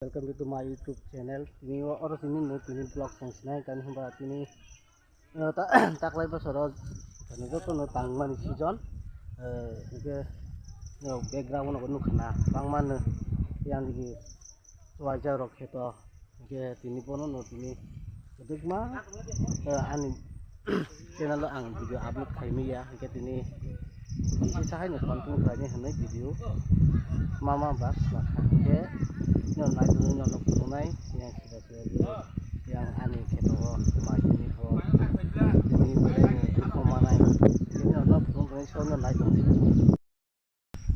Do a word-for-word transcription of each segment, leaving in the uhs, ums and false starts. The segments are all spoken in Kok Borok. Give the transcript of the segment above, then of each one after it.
Welcome to my YouTube channel. Tini o, oro tini no tini vlog song sinai kani hwnba tini, eh, ta-, taklai bosoro tini joto no tangmani season, eh, hwnkhe, no background no nukha na bangma no yang digi chuaijak rok kheto. Hingke tini bono no tini kwbangma, eh, ani channel o ang video upload khaimaya, hingke tini bisi sahaino content khlaini hinwi video mama bas nakha. Hingke no naitonwi no phunuknai yang sida sida yang ani kheto o mai tini bo tini belai no dukho manai. Hingke no phunuknai sono naitongnai.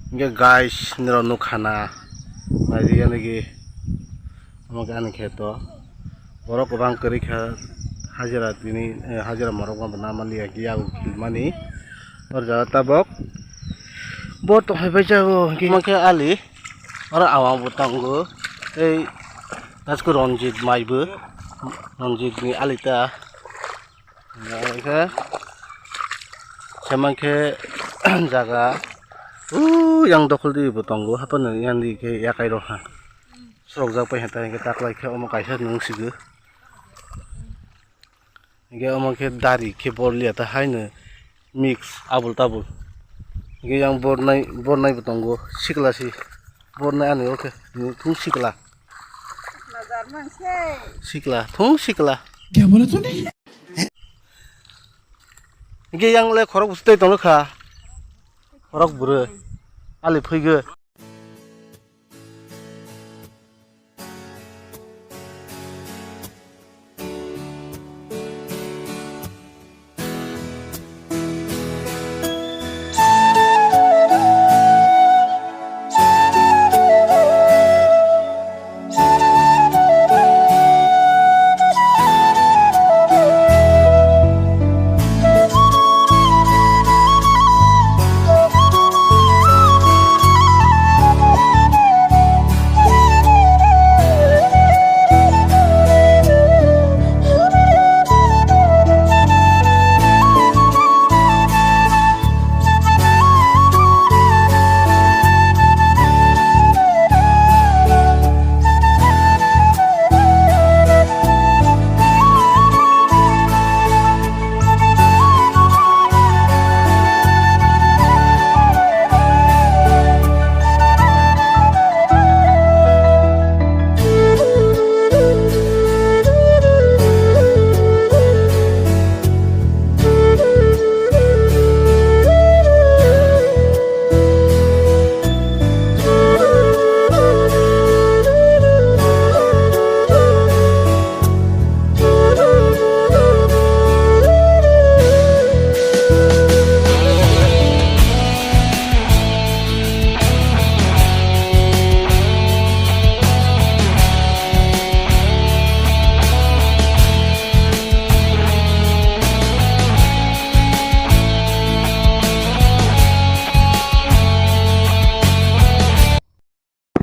Hingke guys, nirok nukha na, naidi yanigi, omo khe ani kheto. Borok kwbang kwrwi kha, hajira tini, eh, hajira morok ma bo nama liya khe yago kilmani. Oro jaga tabok bo tongphai pai jago, hingke omo khe ali, oro awang bo tongo, tei tasko Ranjit mai bo, Ranjit ni ali ta. Hingke semankhe jaga, uh, yang dokhol di bo tongo, haphano yang di khe yakai rok ha. Sorokjak pai ha, ta hingke taklai khe omo kaisa nung sigo. Hingke omo khe dari khe bor liya ta haino mix abul tabul. Hingke yang bornai, bornai bo tongo, sikla si. Bornai ani o khe, thung sikla. Sikla, thung sikla. Kya bola tune? Hingke yang le khorok busu tei tonglo kha. Khorok bwrwi. Ali phwigwi.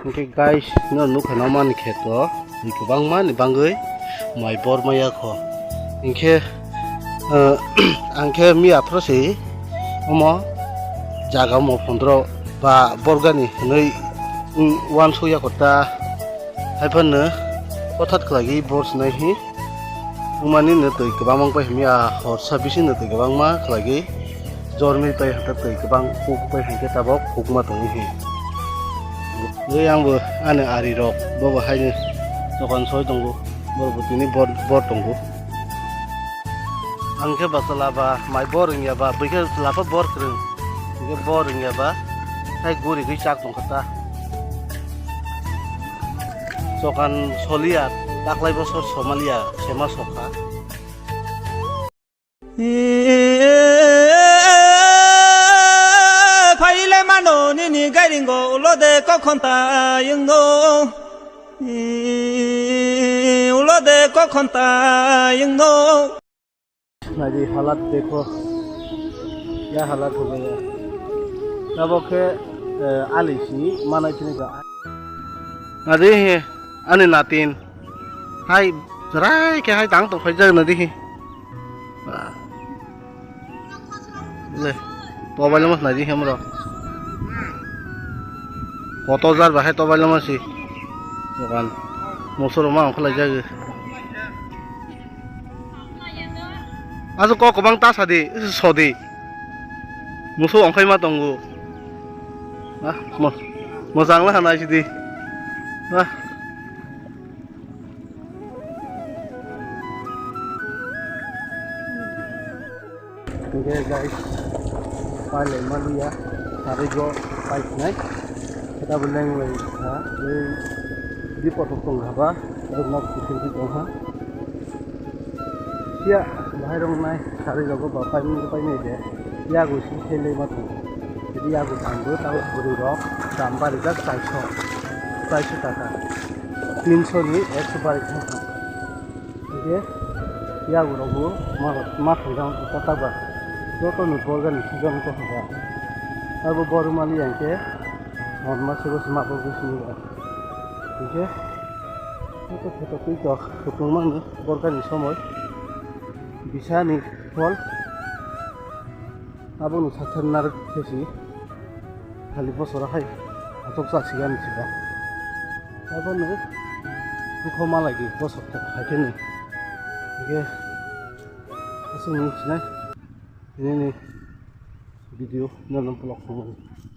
Hingke guys, no nukha na mani kheto, twi kwbangma ni bagwi mai bor maya kho. Hingke, eh, ang khe miya phoro se omo jaga omo pondro ba borgani hinwi, mm, uansukya kho ta, haiphano hothat khlaigwi bor sinai hi. Wngmani no twi kwbangma wngpai himya, horsa bisingo twi kwbangma khlaigwi jormwi pai hwnkhe twi kwbang kuk pai hwnkhe tabok kukma tongwi hi. Tei ang bo ani ari rok bobo haino dokan soi tongo, borok bo tini bor, bor tongo. Ang khe ba chwla ba mai bor wngya ba, bwkhe chwla pha bor kwrwng, hwnkhe bor wngya ba hai guri gwi chak tongkha ta. Chokan soliya, taklai bosor somalia, sema sokha. Phaile mano nini gairingo ulode kokhonta yungno. Ulode kokhonta yungno. Naidi halat dekho. Ya halat ho gaya. Tabok khe, eh, ali si manai chini ka. Naidi he, ani natin. Hai, chwrai khe hai tang tong phai jak naidi he. Le, mobile mas naidi he mro. Koto jar bahai mobile mas si. Dokan. Musurok ma ongkha lai jagwi. Aswk kok kwbang ta sadi, sodi. Musu ongkhai ma tongo. Ah, mo-, mojang la hanai sidi. Ah. Hingke guys, pai lai maliya, sarigo pai sinai. Keta bo leng lai ha, ei bipo tok tong haba, nok kisil tong ha. Siya, bahai rok nai, sari rogo ba pai mung pai nai de. Yago si khelai ma tongo. Jadi yago tangbo, tabo bwrwi rok, dam barijak chaisho, chaisho taka. Tinsho ni ekso barijak. Hingke yago rok bo ma, ma thang jang kota taba. Joto ni borga ni season ko haba. Abo boru mali yang ke, mon ma sugo sima bo sini ba. Hingke, joto kheto twi tok, kutung mani borga ni somoi. Bisa ni phol. Abono sathar narwk khe si thali bosoro hai achuk cha sigani siba. Abono bukho malai di bosor thok hai khe ni. Hingke aswk nung sinai nini video nono vlog khumani.